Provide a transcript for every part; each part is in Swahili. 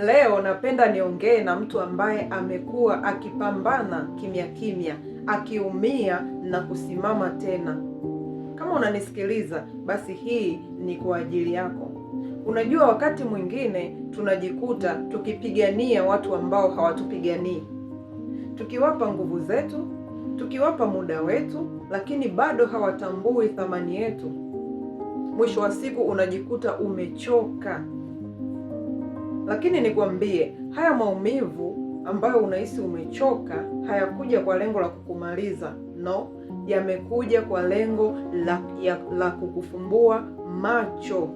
Leo napenda niongee na mtu ambaye amekuwa akipambana kimya kimya, akiumia na kusimama tena. Kama unanisikiliza, basi hii ni kwa ajili yako. Unajua, wakati mwingine tunajikuta tukipigania watu ambao hawatupiganii, tukiwapa nguvu zetu, tukiwapa muda wetu, lakini bado hawatambui thamani yetu. Mwisho wa siku unajikuta umechoka. Lakini nikwambie, haya maumivu ambayo unahisi umechoka hayakuja kwa lengo la kukumaliza. No, yamekuja kwa lengo la kukufumbua macho,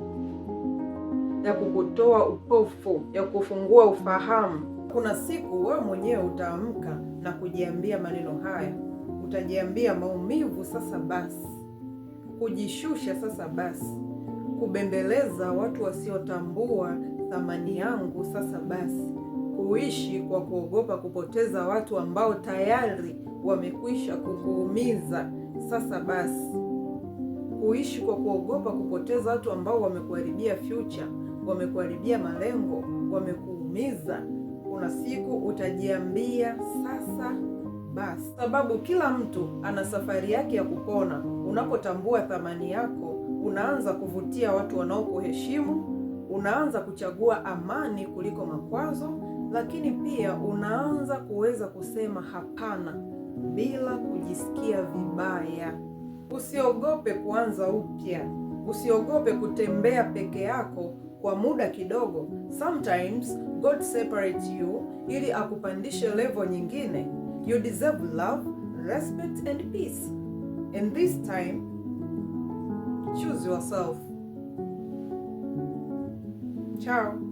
ya kukutoa upofu, ya kufungua ufahamu. Kuna siku wewe mwenyewe utaamka na kujiambia maneno haya, utajiambia maumivu sasa basi, kujishusha sasa basi, kubembeleza watu wasiotambua thamani yangu sasa basi, kuishi kwa kuogopa kupoteza watu ambao tayari wamekwisha kukuumiza sasa basi, kuishi kwa kuogopa kupoteza watu ambao wamekuharibia future, wamekuharibia malengo, wamekuumiza. Kuna siku utajiambia sasa basi, sababu kila mtu ana safari yake ya kupona. Unapotambua thamani yako, unaanza kuvutia watu wanaokuheshimu, unaanza kuchagua amani kuliko makwazo, lakini pia unaanza kuweza kusema hapana bila kujisikia vibaya. Usiogope kuanza upya, usiogope kutembea peke yako kwa muda kidogo. Sometimes God separates you ili akupandishe level nyingine. You deserve love, respect and peace. And this time, choose yourself. Ciao.